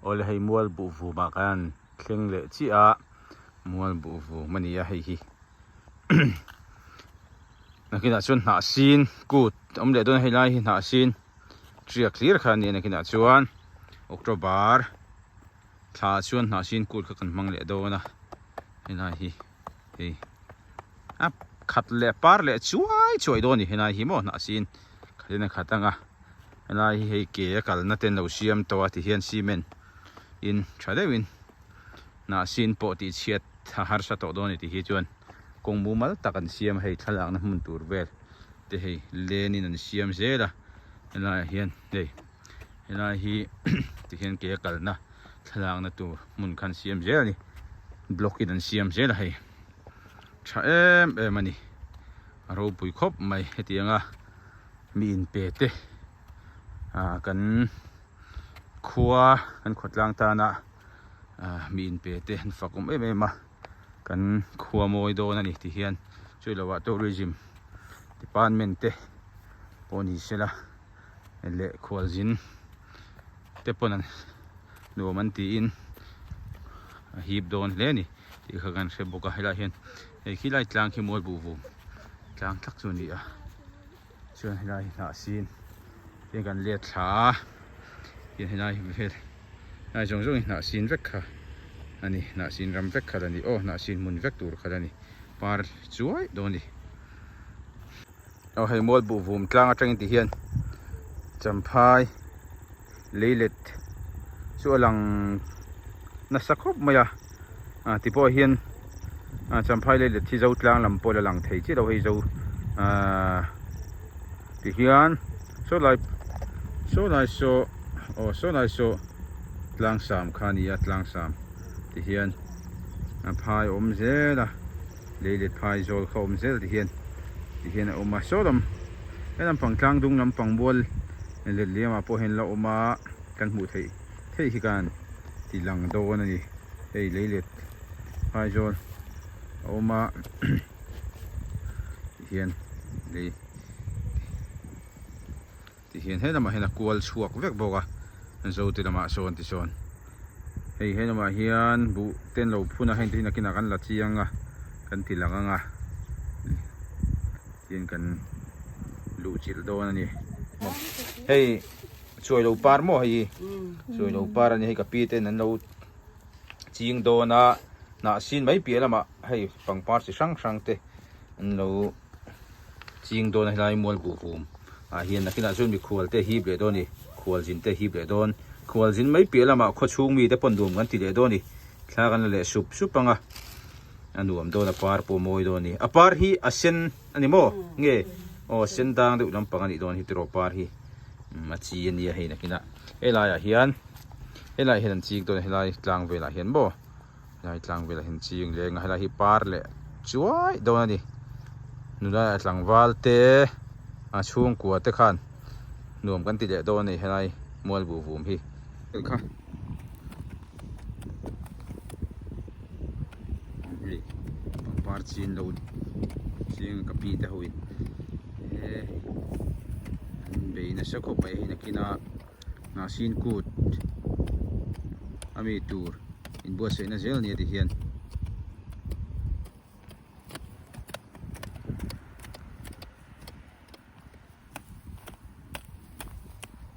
Awle hei mual buh vumah khan thleng leh chiah a mual buh vum a ni a hei hi nakinah chuan hnah sin kut a awm leh dawn a hei lai hi hnah sin tiak hlir kha a ni a nakinah chuan October thla ah chuan hnah sin kut kha kan hmang leh dawn a helai hi hei a khat leh par leh chuai chuai dawn a ni helai hi maw hnah sin khatin a khat ang a helai hi hei ke a kalna te an lo siam tawh a tihian cement in tha deuhin hnah sin pawh tih chhiat a harsa tawh dawn a ni tih hi chuan kawng mumal tak an siam a hei thlalakna hmun tur vel te hei len in an siam zel a helaiah hian hei helai hi tihian ke a kalna thlalakna tur hmun kha an siam zel a ni block in an siam zel a hei tha em em a ni a ropui khawp mai hetianga mi inpe te ah kan khua kan khawtlang tana ah mi inpe te an fak awm em em a kan khua mawi dawn a ni ti hian chu lo ah tourism department te pawh ni sela leh khualzin te pawn an nuam an tiin a hip dawn hle a ni tih kha kan hre bawk a helaiah hian hei khilai tlang khi mual buh vum tlang tak chu a ni a chuan helai hi hnah sin tin kan let thla a tin helai hi vel helai zawng zawng hi hnah sin vek kha a ni hnah sin ram vek kha la ni aw hnah sin hmun vek tur kha la ni par chuai dawn a ni. Aw hei mual buh vum tlang atangin ti hian champhai leilet chu a lang nasa khawp mai a ah ti pawh hian ah champhai leilet hi zo tlang lam pawh la lang thei chiah lo hei zo ahh ti hian saw lai saw lai saw aw saw lai saw tlang sam kha a ni a tlang sam ti hian a phai a awm zel a. Leilet phai zawl kha awm zel ti hian ti hian a awm a saw lam he lampang tlang dung lampang mual let liamah pawh hian la awm a kan hmuh theih theih hi khan ti lang dawn a ni hei leilet phai zawl a awm a ti hian lei Ti hian he lamah hian a kual chhuak vek bawk a zo te lamah sawn ti sawn hei he lamah hian buh te an lo phun a heng te hi nakinah kan la chiang a kan ti lang ang a tin kan luh chilh dawn a ni hei chuai lo par maw hei hi chuai lo par a ni hei ka pi ten an lo ching dawn a hnah sin mai piah lamah hei pangpar chi hrang hrang te an lo. Ching dawn a helai mual buh vum ah hian nakinah chuan mikhual te hip leh dawn a ni khual zin te hip leh dawn khual zin mai piah lamah khaw chhung mi te pawn nuam kan ti leh dawn a ni thla kan la leh sup sup ang a a nuam dawn a par pawh a mawi dawn a ni a par hi a sen a ni maw nge aw a sen dang deuh lampang a nih dawn hi tiraw par hi umm a chi a nia hei nakinah helaiah hian helaiah hian an ching dawn a helai tlang velah hian maw. Helai tlang velah hian ching leng a helai hi par leh chuai dawn a ni nula leh tlangval te a chhungkua te khan nuam kan ti leh dawn a ni helai mual buh vum hi. Kha hei pangpar chin lo ching ka pi te ho in he an bei nasa khawp mai hei nakin a. Hnahsin kut a mi tur inbuatsaihna zel nia ti hian.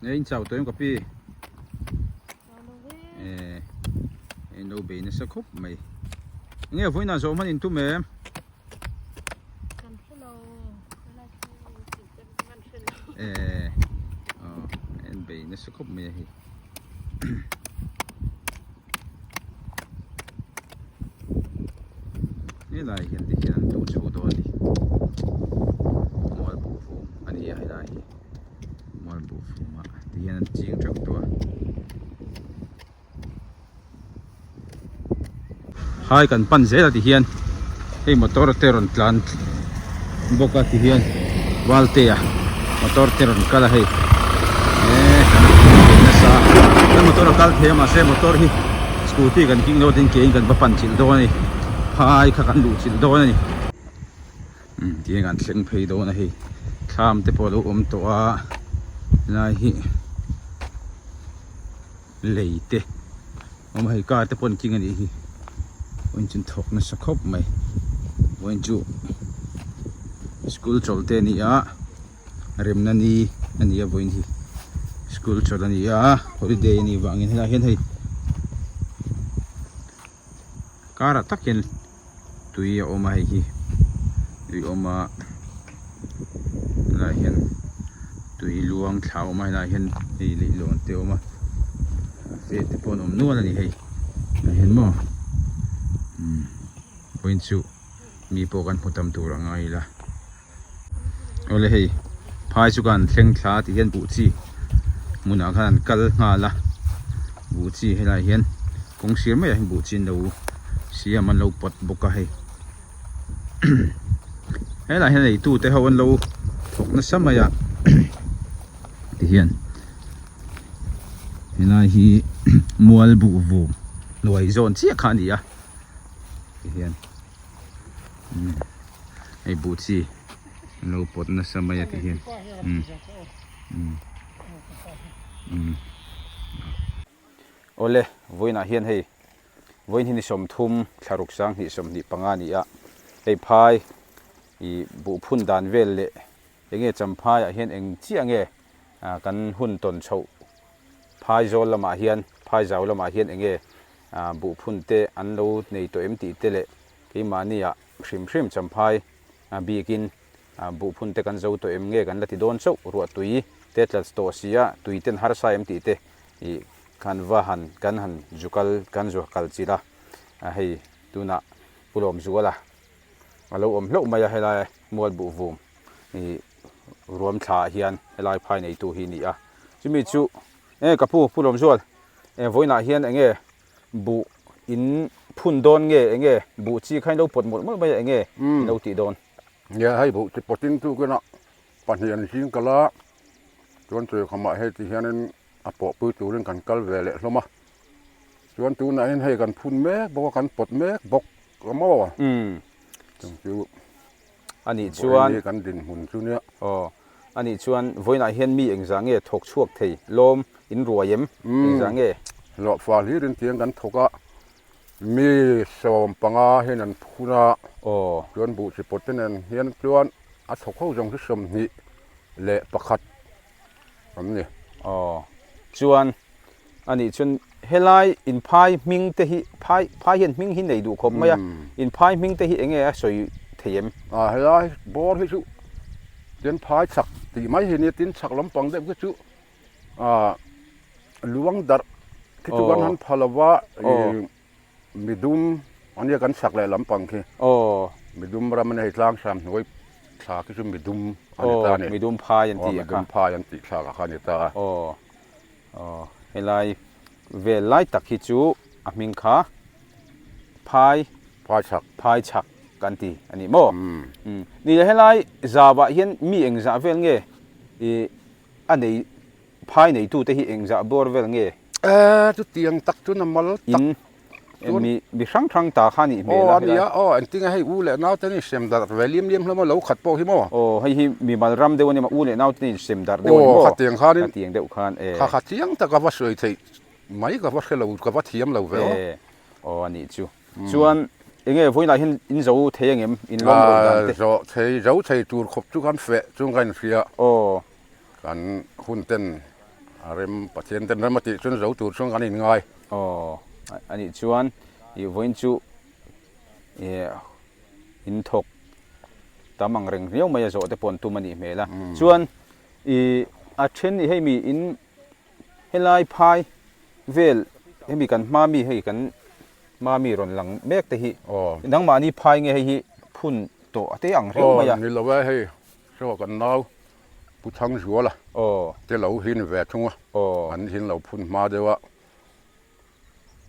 Nge in chau tawh em ka pi? Eh, in lo bei nasa khawp mai. Nge vawiinah zawh hman in tum em? Kan hre lo, helai chu tih te kan hre lo. Eh, aw, en bei nasa khawp mai a hei. Helai hian ti hian an duh chho dawn a ni. Mual buh fum a ni a helai hi. Mual buh fum ah ti hian an ching teuh tawh a. Hai kan pan zel a ti hian hei motor te rawn tlan bawk a ti hian Valte a motor te rawn kal a hei eee kan thei nasa a kan motor a kal thei a mahse motor hi scooty kan keng lo tin ke in kan va pan chilh dawn a ni phai kha kan luh chilh dawn a ni umm tihian kan thleng phei dawn a hei thlam te pawh a lo awm tawh a helai hi. Lei te. Awm hei car te pawh an king a nih hi vawiin chu an thawk nasa khawp mai vawiin chu school chawlh te a ni a remna ni a ni a vawiin hi school chawlh a ni a holiday a nih vangin helaiah hian hei car ah tak hian tui a awm a hei hi tui a awm a helaiah hian tui luang thla a awm a helaiah hian hei leihlawn te a awm a feh te pawh an awm nual a ni hei ah hian maw umm vawiin chu mi pawh kan hmu tam tur a ngai ila awle hei phai chu khan thleng thla tih hian buh chi hmunah khan an kal nghal a buh chi helaiah hian kawng sir maiah hian buh chi an lo siam an lo pawt bawk a hei helaiah hian eitu te ho an lo thawk nasa mai a ti hian helai hi mual buh vum hnuai zawn chiah kha a ni a ti hian. Hei buh chi an lo pawt nasa mai a ti hian umm umm umm awle vawiinah hian hei vawiin hi ni sawmthum thlaruk sanghnih 25 a ni a hei phai ih buh phun dan vel leh enge champhai ah hian eng chiah nge kan hun tawn chhoh phai zawl lamah hian phai zau lamah hian enge buh phun te an lo nei tawh em tih te leh Keimahnia hrim hrim champhai bikin buhphun te kan zo tawh em nge kan la ti dawn chauh, ruah tui te tla tawh si a, tui ten harsa em tih te ih khan va han kan han zu kal kan zu kal chilh a, hei tunah Pu Lawmzuala a lo awm hlauh mai a helai mual buh vum ih ruam thla ah hian helai phai neitu hi a ni a, chumi chu e ka pu Pu Lawmzual e vawiinah hian eng nge Buh in phun dawn nge enge buh chi kha in lo pawt mawlh mawlh mai a enge in lo tih dawn? Nia hei buh chi pawtin chu kena pahnih an zing kal a, chuan chawikhamah hei ti hianin a pawhpui turin kan kal ve leh hlawm a, chuan tunah hian hei kan phun mek bawk a kan pawt mek bawk a maw? Chung chu Anih chuan Vawiin kan dinhmun chu nia. Aw, anih chuan vawiinah hian mi engzah nge thawk chhuak thei lawm in ruai em? Engzah nge? Hlawhfa hlir in tiang kan thawk a, mi 15 hian an phun a, Aw. Chuan buh chi pawt te nen hian chuan a thawk ho zawng chu 21 an ni. Aw, chuan Anih chuan helai inphai hming te hi phai phai hian hming hi nei duh khawp mai a, inphai hming te hi eng nge a sawi thei em? A helai bawr hi chu tin phai chak tih mai hi nia, tin chak lampang deuh khi chu ah luang darh khi chu kan han pha lo va ih midum ania kan chak leh lampang khi midum ram ania hei tlang hram hnuai thla khi chu midum a ni ta a ni. Midum phai an tih a kha. Midum phai an tih thlak a kha a ni ta a. Aw helai vel lai tak hi chu a hming kha phai Phai chhak. Phai chhak kan ti a ni maw? Umm ni le helai zauah hian mi engzah vel nge ih a nei phai neitute hi engzah bawr vel nge? Eee chutiang tak chuan a mal tak. In Mi mi hrang hrang ta kha nih hmel a. Aw a nia aw engtinge hei u leh nau te in sem darh ve liam liam hlawm a lo khat pawh hi maw. Aw hei hi mi mal ram deuh a ni maw u leh nau te in sem darh deuh a ni maw. Aw khatiang khanin khatiang deuh khan e. Kha kha chiang tak a va sawi theih mai ka va hre lo ka va thiam lo ve aw. E aw a nih chu. Chuan enge vawiinah hian in zo thei angem in lawm rawih dan te. Zawh thei zo thei tur khawp chu kan feh chung ka inhria. Aw. Kan hun ten a rem Pathian ten rem a tih chuan zo tur chuan kan inngai. Aw anih chuan ih vawiin chu ih in thawk tam ang reng riau mai a zawh te pawh an tum a nih hmel a. Chuan ih a then ih hei mi in helai phai vel hemi kan hma mi hei kan hma mi rawn lang mek te hi nangmahni phai nge hei hi phun tawh a te ang riau mai a. Aw ni lo e hei saw kan nau Pu Thangzuala te lo hin ve thung a, an hin lo phun hma deuh a.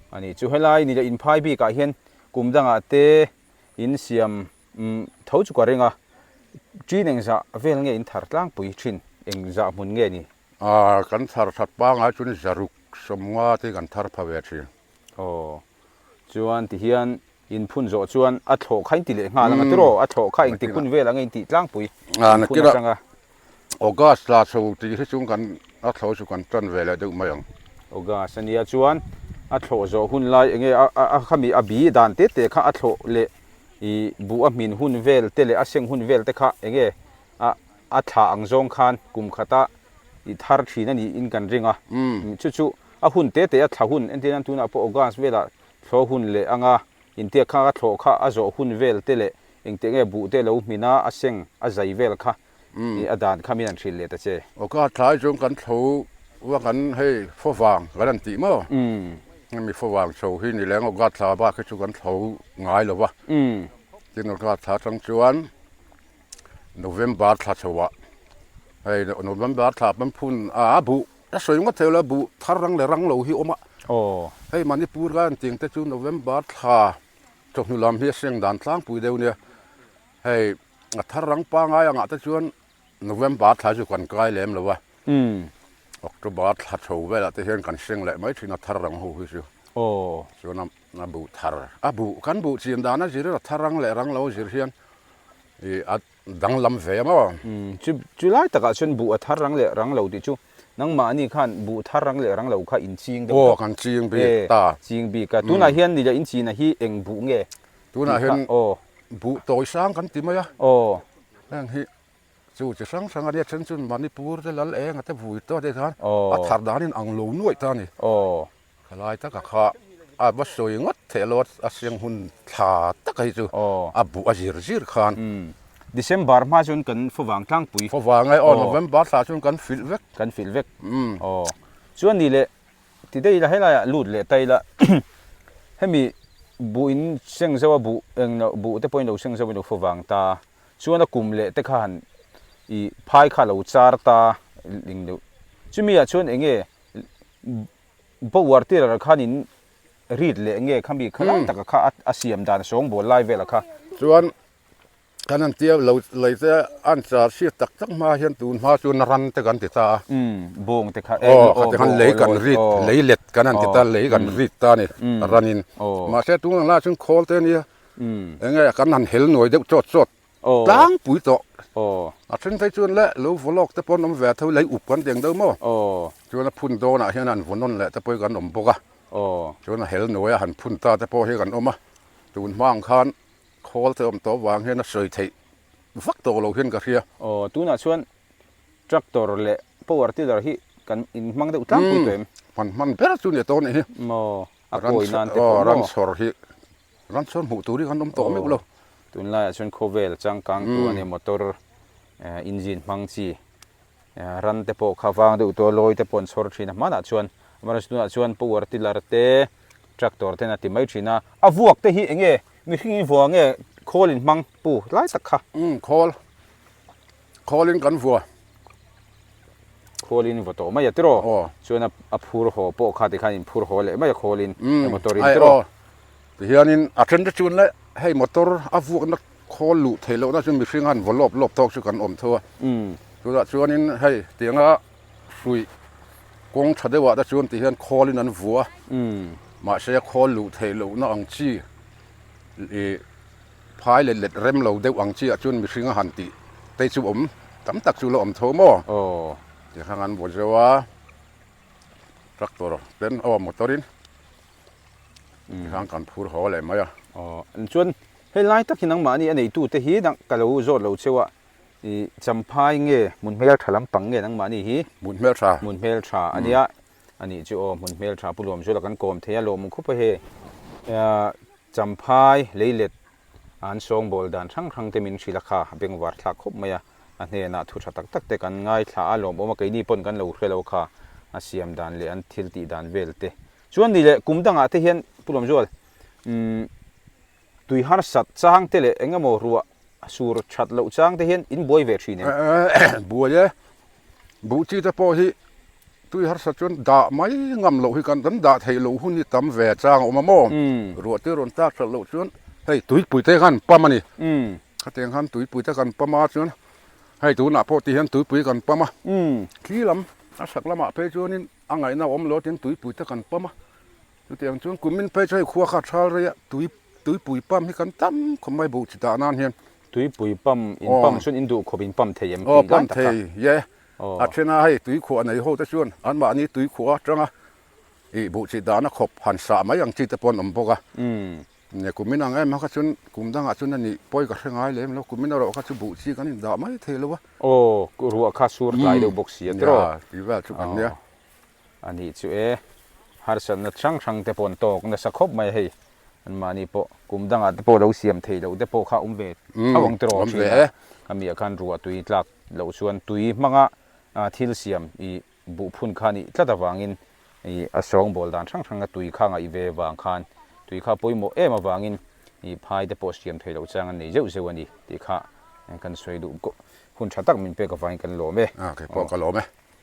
A ni chu helai ni leh inphai bikah hian kum dangah te in siam tho chu ka ring a, ṭin engzah vel nge in thar tlangpui ṭhin, engzah hmun nge ni? A, kan thar that pangai chuan zaruk 50 te kan thar pha ve ṭhin. Aw, chuan tihian Inphun zawh chuan a thlawh kha inti leh nghal ang a tiraw? A thlawh kha engtik hun vel ang a intih tlangpui inphun atanga. August tla chho tih hi chu kan a thlawh chu kan tan ve leh deuh mai ang. August a nia chuan A thlawh zawh hun lai enge a a khami a bi dan te te kha a thlawh leh ih buh a hmin hun vel te leh a seng hun vel te kha enge a a thla ang zawng khan kum khata ih thar thin a niin kan ring a. Chu chu a hun te te a thla hun entir nan tunah pawh August velah thlawh hun leh anga intiak kha a thlawh kha a zawh hun vel te leh engtiang nge buh te lo hmin a a seng a zai vel kha ih a dan kha min han hrilh leh ta che. August thlai chuan kan thlo va kan hei fawvang kan han tih maw? Hemi fawvang chho hi ni leng August thla bak hi chu kan thlo ngai lo va. Tin August thla atang chuan November thla chho ah hei November thla pawn phun a buh a sawi ngawt thei lo buh thar rang leh rang lo hi a awm a. Hei Manipur kan tih te chu November thla chawhnu lam hi a seng dan tlangpui deuh nia. Hei a thar rang pangai angah te chuan November thla chu kan kai lem lo a, October thla chho velah te hian kan seng leh mai thin a thar rang ho hi chu. Chuan a buh thar a buh kan buh chin dan a zir a thar rang leh rang lo zir hian ih a danglam ve maw. Chu chu lai takah chuan buh a thar rang leh rang lo tih chu nangmahni khan buh thar rang leh rang lo kha in ching deuh ta. Aw kan ching bik ta. Ching bik a. Tunah hian ni leh in china hi eng buh nge? Tunah hian buh tawi sang kan ti mai a. Heng hi chu chi hrang hrang a nia then chuan Manipur te lal eng a te vui tawh te khan a thar dan in ang lo nuaih ta a ni. Khalai taka kha a va sawi ngawt theih lo a siang hun thla taka hi chu a buh a zir zir khan. December hma chuan kan favang tlangpui. Favang e aw November thla chuan kan filh vek. Kan filh vek. Chuan ni leh Ti daih ila helaiah lut leh ta ila hemi buh in seng zauh a buh eng loh buh te pawhin lo seng zauh in lo fo vang ta chuan a kum leh te kha han ih phai kha lo char ta ling deuh chumi ah chuan eng nge power tiller khan in rit leh nge khami khalai taka kha a siam dan sawngbawl lai vel a kha. Chuan Kan an tia lo lei te an char hriat tak tak hma hian tun hma chuan ran te kan ti ta a. Bawng te kha aw kha te khan lei kan rit lei let kan an ti ta lei kan rit ta a ni ran in mahse tun ang lai chuan khawl te ania eng nge kan han hel nuai deuh chawt chawt tlangpui tawh a then phei chuan le lo vaw lawk te pawh an awm ve a tho lei up kan ti ang deuh maw chuan a phun dawnah hian an vaw nawn leh te pawh hi kan awm bawk a chuan a hel nuai a han phun ta te pawh hi kan awm a tun hma ang khan Khawl te awm tawh vang hian a sawi theih vak tawh lo hian ka hria. Aw, tunah chuan tractor leh power tiller hi kan inhmang deuh tlangpui tawh em? Hman hman ber chu ni tawh nih hi. Maw, a kawi nan te pawh maw? Ran chhawr hi, ran chhawr hmuh tur hi kan awm tawh meuh lo. Tunlaiah chuan khawvel changkang tu a nia motor engine hmang chi Ran te pawh kha vang deuh tawh a, lawi te pawh an chhawr thin a, hmanah chuan amaherawhchu tunah chuan power tiller te tractor ten a ti mai thin a, a vuak te hi eng nge mihring in vua nge khawl in hmang pu lai tak kha. Umm khawl, khawl in kan vua. Khawl in vaw tawh mai a tiraw? Aw. Chuan a phur haw pawh kha tikhan in phur haw leh mai a khawl in motor in tiraw? Aw, tihianin a then te chuan le hei motor a vuakna Khawl luh theih lohna chu mihring han vaw lawp lawp tawk chu kan awm tho a. Chutah chuanin hei tianga hruih kawng tha deuhah te chuan tihian khawlin an vua a. Mahse khawl luh theih lohna ang chi ih phai let let rem lo deuh ang chi ah chuan mihring a han tih te chu awm tam tak chu la awm tho maw? Tikhang an vaw zeuh a, tractor ten aw motor in tikhang kan phur haw leh mai a. Aw chuan Hei lai tak hi nangmahni a neitute hi ka lo zawt lo cheu a, i Champhai nge hmun hmeltha lampang nge nangmahni hi? Hmun hmeltha. Hmun hmeltha a nia, a nih chu aw hmun hmeltha Pu Luamzuala kan kawm thei a lawm khup a hei Champhai leilet an sawngbawl dan hrang hrang te min hrilh a kha a bengvar thlak khawp mai a, a hnenah thu tha tak tak te kan ngaithla a lawmawm a keini pawn kan lo hre lo kha a siam dan leh an thil tih dan vel te chuan ni leh kum dangah te hian Pu Luamzual umm Tui harsat chang te leh eng emaw ruah sur that loh chang te hian in buai ve thin em? Buai e. Buh chi te pawh hi tui harsat chuan dah mai ngam loh hi kan kan dah theih loh hun hi tam ve chang a awm a maw? Ruah te rawn tlak that loh chuan hei tuipui te khan pam a ni. Khatiang khan tuipui te kan pam a chuan hei tunah pawh ti hian tuipui kan pam a. Thli lam a sak lamah phei chuanin a ngaihna a awm lo tin tuipui te kan pam a. Chutiang chuan kumin phei chu hei khua kha thal rei a, tui tuipui pump hi kan tam khawp mai buh chi tah nan hian. Tuipui pump in pump chuan in duh khawp in pump thei em tih lai tak a. Aw pump thei ye. A then a hei tui khuah nei ho te chuan anmahni tui khuah atanga I buh chi dahna khawp han sah mai ang chi te pawh an awm bawk a. Nia kumin ang em a kha chuan kum dangah chuan a nih pawi ka hre ngai lem lo, kumin erawh kha chu buh chi kan indah mai thei lo a. Aw, ruah kha sur tlai deuh bawk si a tiraw? Nia, tih vel chu kan nia. A nih chu e, harsatna hrang hrang te pawh an tawk nasa khawp mai hei, anmahni pawh kum dangah te pawh lo siam thei loh te pawh kha awm ve tho ang tiraw thin a, khami ah khan ruah tui tlak loh chuan tui hmanga thil siam i Buh phun kha nih tlat avangin ih a sawngbawl dan hrang hranga tui kha ngaih ve vang khan tui kha pawimawh em avangin ih phai te pawh siam thei loh chang an nei zeuh zeuh a ni tih kha kan sawi duh hun tha tak min pek avangin kan lawm e. A, kei pawh ka lawm e.